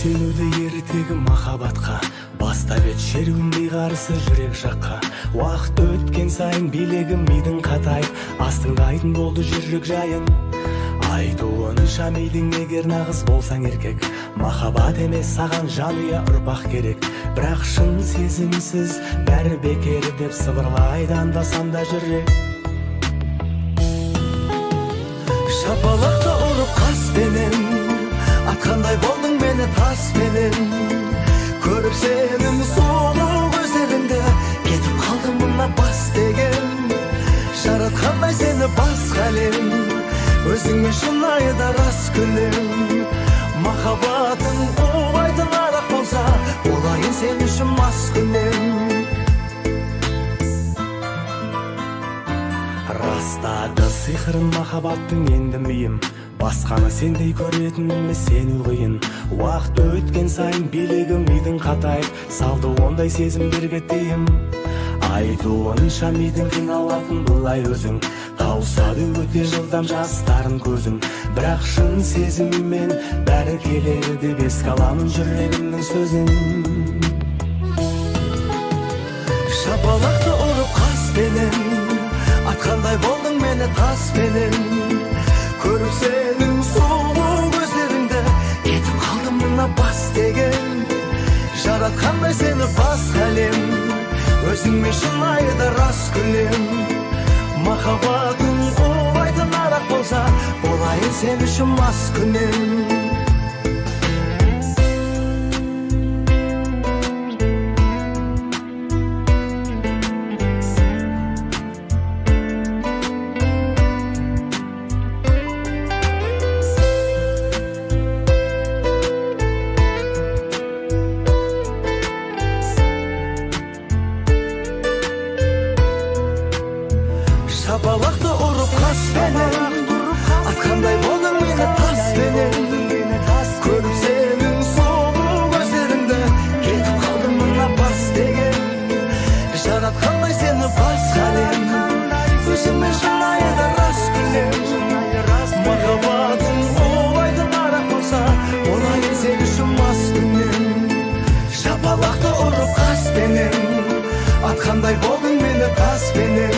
Сенуді ертегі махаббатқа, бастап ет шеруіндей қарсы жүрек жаққа. Уақыт өткен сайын билегім мидың қатайып, астыңдайтын болды жүрек жайын. Айтуынша мидың, егер нағыз болсаң еркек, махаббат емес саған жанұя, ұрпақ керек. Бірақ шын сезімсіз бәрі бекер деп сыбырлайды анда-санда жүрек. Шапалақты ұрып қаспенен, атқандай болдың мені таспенен. Көріп сенің сұлу көздеріңді, кетіп қалдым мына бас деген. Жаратқандай сені басқа әлем, өзіңе шынайы да рас күлем. Махаббатың улайтын арақ болса, болайын сен үшін маскүнем. Растады сиқырын махаббаттың енді миым, басқаны сендей көретініме сену қиын. Уақыт өткен сайын билегім мидың қатайып, салды ондай сезімдерге тыйым. Айтуынша мидың қиналатын былай өзің, тауысады өте жылдам жастарын көзің. Бірақ шын сезіммен бәрі келеді деп еске аламын жүрегімнің сөзін. Шапалақты ұрып қаспенен, атқандай болдың мені таспенен. Көріп сенің сұлу көздеріңді, кетіп қалдым мына бас деген. Жаратқандай сені басқа әлем, өзіңме шынайы да рас күлем. Махаббатың улайтын арақ болса, болайын сен үшін маскүнем. Шапалақты ұрып қаспенен, атқандай болдың мені таспенен. Көріп сенің сұлу көздеріңді, кетіп қалдым мына бас деген. Жаратқандай сені басқа әлем, өзіңмен шынайы да рас күлем. Махаббатың улайтын арақ болса, болайын сен үшін маскүнем. Шапалақты ұрып қаспенен, атқандай болдың мені таспенен.